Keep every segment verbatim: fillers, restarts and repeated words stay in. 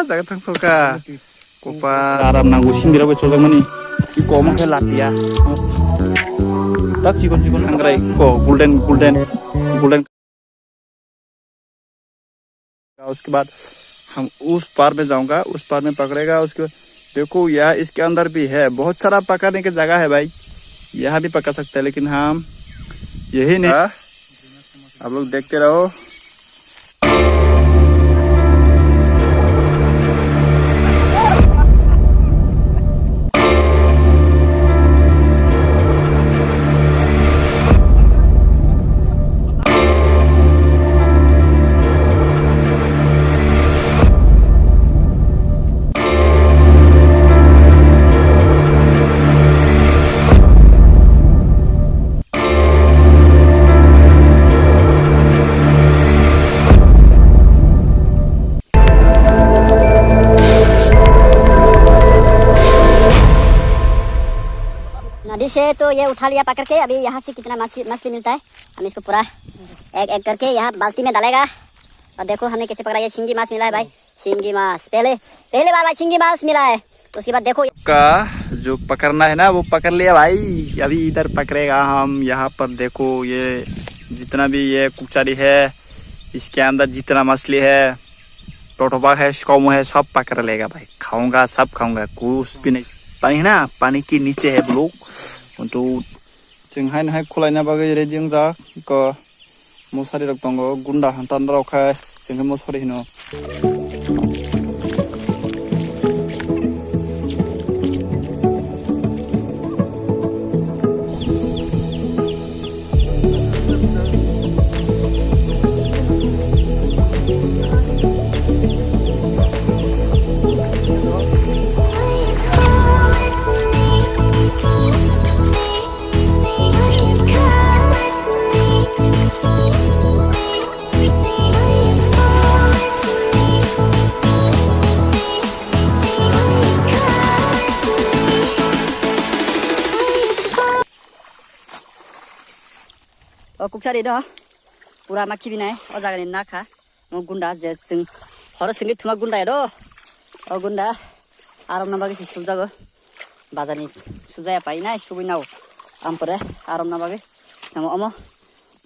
Jaga thang soka. Kopa. Aram nango singira bai chojak mani. Iko omo khe latia. Tak chikon chikon hangrai. Ko golden, golden, golden. उसके बाद हम उस पार में जाऊंगा, उस पार में पकड़ेगा उसको। देखो, यह इसके अंदर भी है, बहुत सारा पकड़ने की जगह है भाई, यहाँ भी पकड़ सकते हैं, लेकिन हम यही नहीं। हाँ, आप लोग देखते रहो। नदी से तो ये उठा लिया पकड़ के। अभी यहाँ से कितना मछली, मछली मिलता है, हम इसको पूरा एक एक करके यहाँ बाल्टी में डालेगा। और देखो हमने कैसे पकड़ा, ये सिंगी माछ मिला है भाई, सिंगी माछ। पहले, पहली बार भाई सिंगी माछ मिला है। उसके बाद देखो का जो पकड़ना है ना, वो पकड़ लिया भाई। अभी इधर पकड़ेगा हम। यहाँ पर देखो, ये जितना भी ये कुचारी है, इसके अंदर जितना मछली है, टोटोबा है, स्कॉमो है, सब पकड़ लेगा भाई। खाऊंगा, सब खाऊंगा, कुछ भी नहीं। पानी है ना, पानी के नीचे है ब्रो। तो chwng haino hai khwlaina bagwi ready wngjak, eko mosari rok tongo, gunda hanta norok khai chwng khe mosari hino. O kuksari no pura ma khibinai o jagani nakha. O gunda je chwng horo singwi thuma gunda ya do. O gunda aromna bagwi se subjago. Bazarni subjaya painai subui nao. Ampore aromna bagwi samo omo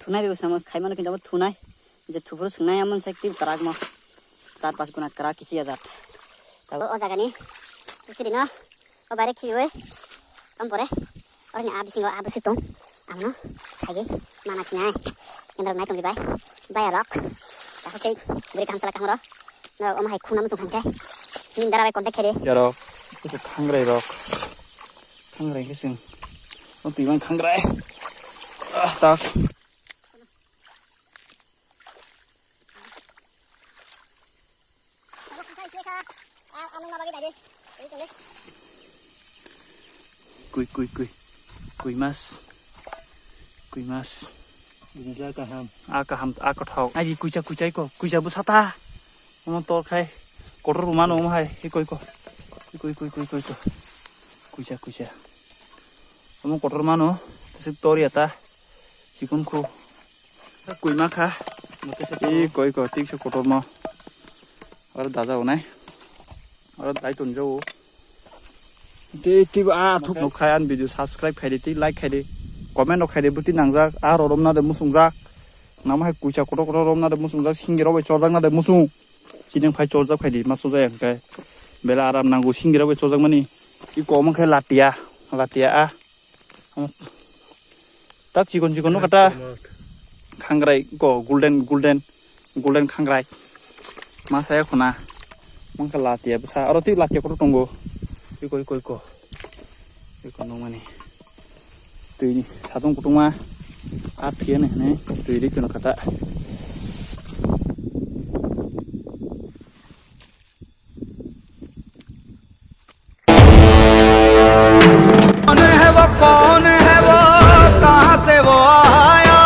thunai bebo samo khaimano kintu omo thunai. Je thupuru swngnai amon se twi kwrak mo. Char pas guna kwrak kisi ya jat. O jagani kuksari no. O baire khibiwi, tong pore, oroni a bisingo a bwswk tong, ang no saiwi mana khinai, kendrok nai tongdi bai, baya rok, takhuk tei bwrwi kaham sala kaham rok, norok omo hai khungna muchung khan khe, nini dara bai contact khaidi. Yarok, khangrai rok, khangrai khe chwng, o twi man khangrai, ah, tak. Kui, kui, kui. Kui mas. Kui mas. Ini kaham. A kaham, a kothok. Aji kuisa, kuisa ko. Kuisa bwsa ta. Omo tor khai. Kotor ruma no omo hai. Iko, iko. Iko, iko, iko, iko, iko. Kuisa, kuisa. Omo kotor mano. Tese tor ya ta. Chikon khu. Kui ma kha. Iko, iko, tiksa kotor mo. Aro daja onai. Aro dai ton jau. Te, te, a, thuk nuk khai an video subscribe khai di, te like khai di. Comment rok khai di, buti nangjak. A ro rom na de musung jak. Namo hai kuisa kotor kotor rom na de musung jak. Singi rok bai chorjak na de musung. Chini phai chorjak khai di, ma chorjak ya khai. Bela aram nango singi rok bai chorjak mani. Iko omo khai latia. Latia a. Tak chikon chikon no kata. Khangrai ko golden, golden, golden khangrai. Masa ya khuna. Mangka latia bwsa. Aro twi latia kotor tongo. Iko, iko, iko. Iko nungmani. Twi ni satung kutungma. A phiya ni hwnwi twi ri kono kata. कौन है वो, कौन है वो, कहाँ से वो आया,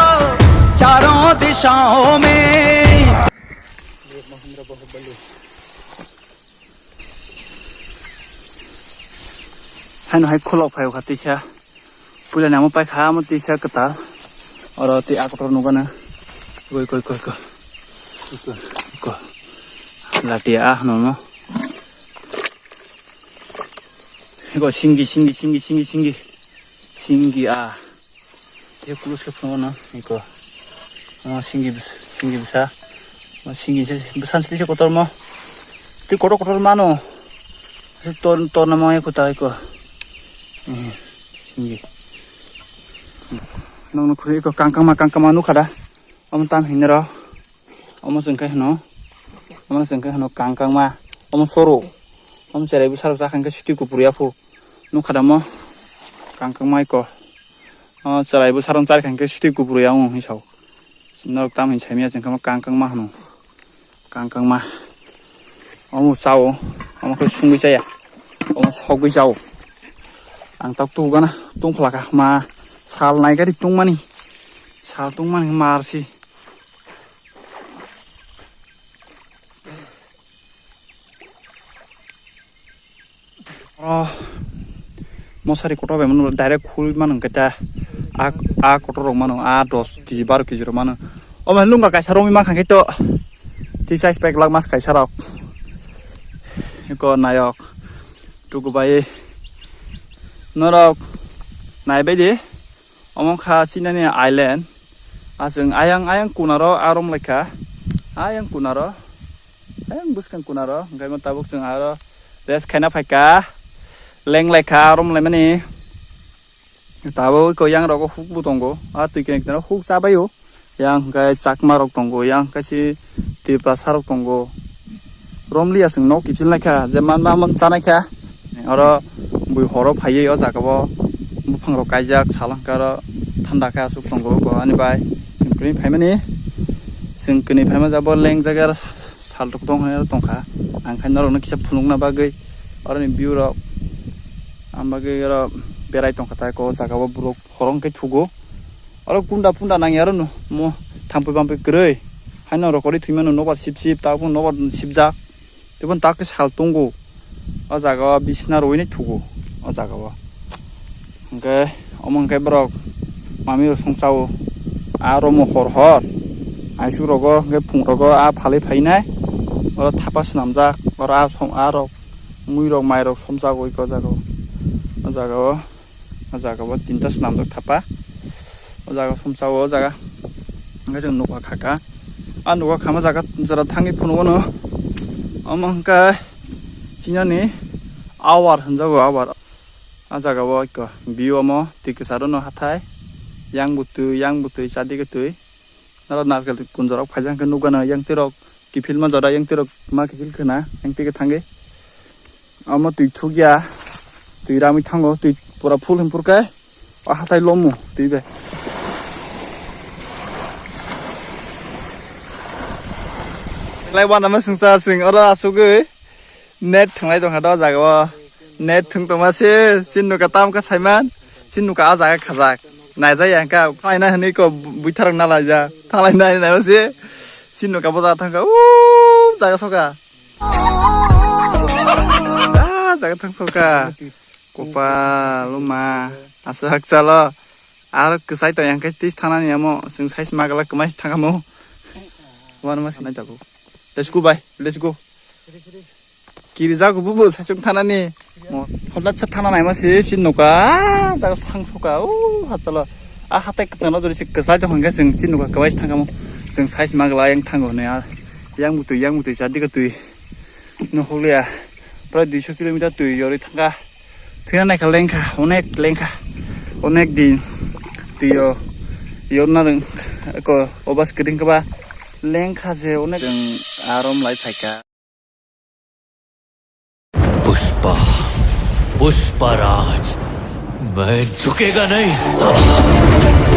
चारों दिशाओं में। Haino hai khulok phai kha tisa. Puila ni amo paikha amo tisa kwtal. Oro tei a kotor nukgana. Koi, koi, koi, koi. Koi. Latia ah nono. Eko singi, singi, singi, singi, singi. Singi a. Tei kulus khe phunukgo no, eko. Omo singi bwsa, singi bwsa. Omo singi se, bwsa se tei se kotorma. Tei kotor kotor mano. Se tor, torna ma eko ta eko. Eh, singi. Nokno khuri eko kangkangma, kangkangma nukha da. Omo tam hinwi ro. Omo chwng khe hwno. Omo chwng khe hwno kangkangma. Omo soro. Omo cherai bwsarok chakha hwnkhe sitwi kupru ya phu. Nukha da omo. Kangkangma eko. O cherai bwsarok charkha hwnkhe sitwi kupru ya wng hinwi sao. Norok tam hinwi saimanya chwng khe omo kangkangma hwno. Kangkangma. Omo chao. Omo khe sungwi chaya. Omo sogwi chao. Ang tok tu gana tungphla kha ma sal nai gari tungmani. Sal tungmani mar si. Oro mosari kotor bai mano direct khul mano hwnkhe ta a, a kotor rok mano a dos kg baro kg rok mano. Omo lungka kaisa romwi mankha khe to tei size pack lak mas kaisa rok eko nayok tuku bai norok naibai di. Omo kha Chinani island. Aswng ayang, ayang kunaro arom laikha. Ayang kunaro. Ayang bwskang kunaro. Hwnkhe mo tabuk chwng aro rest khaina phaikha. Leng laikha arom laimani. Tabuk eko yang rogo huk bo tongo. A twi khe huk chabaio. Yang hwnkhe Chakma rok tongo. Yang hwnkhe si Tiprasa rok tongo. Romliya chwng nok kiphil naikha, je manma man chanaikha. Oro bui horo phaiwi o jaga o buphang rok kaijak, sal hwnkhe oro thanda khe aswk tongo bo ani bai. Chwng kwnwi phaimani, chwng kwnwi phaima jabo leng jaga oro sal rok tong hinwi oro tongkha. Ang khe norok no kisa phunukna bagwi oroni view rok, ang bagwi oro berai tongkha tai o jaga o borok horo hwnkhe thugo. Oro kunda punda nangya aro no mo thampui bampui kwrwi. Haino rokori thwimano nobar sip sip, tabuk nobar sipjak. Tebon tak khe sal tongo. O jaga o bisna rwui nai thugo o jaga o. Hwnkhe omo hwnkhe borok mami rok song chao. Aro mo hor hor aisuk rogo hwnkhe phung rogo a phalwi phainai. Oro thapa swnamjak, oro a som, a rok mui rok mai rok somjago iko o jaga o. O jaga o. O jaga bo tinta swnamjak thapa. O jaga sumsa o jaga. Hwnkhe chwng nukha khaka. A nukha khama jaga jora thangwi phunukgo no. Omo hwnkhe chinani awar hwnjago awar. A jaga o ekka view omo twi kwcharo no hathai. Yang bo twi, yang bo twi, chadigi twi. Oro narkel kunjorok phaijak hwnkhe nukgano yang twi rok kiphilma jora yang twi rok ma kiphil khwna yang twi khe thangwi. Omo twi thukya, twi ramwi thango, twi pura full hwnphurkhe o hathai lomu twi bai. Lai wanama sungsa sing oro asugwi net thwnglai tongkha do jaga o. Net thwng tongma se, chini nuka tam khe saiman, chini nuka a jaga khajak. Naijak ya hwnkhe, thanglai hinwi kok buitharok na laijak. Thanglai nai nai se, chini nuka bo jaga thangkha, o jaga soka. Ah, jaga thang soka. Kopal, o ma, asa hakchalo. Aro kwchai tong yang khe tis thangnani amo, chwng size magala kwmai se thangkha mo. Wanama sinai tabuk. Let's go, bhai. Let's go. Kirijago bubu saichung thanani. Mo, khobla cha thana naima se, si nuka, ah, jaga thang soka, o, hachalo. A hatai kwtang no jori se kwchai tong hwnkhe chwng si nuka kwbai se thangkha mo. Chwng size magla yang thango hwnwi, ah, yang butwi, yang butwi, chadika twi. No hokliya. Prai duiso kilometer twi yorwi thangkha. Thwina naikha lengkha, onek lengkha. Onek din twi yo, yorna rwng ko obas kwdwng kwba lengkha je onek. Chwng arom lai phaikha. Pushpa, पुष्पराज, मैं झुकेगा नहीं साला।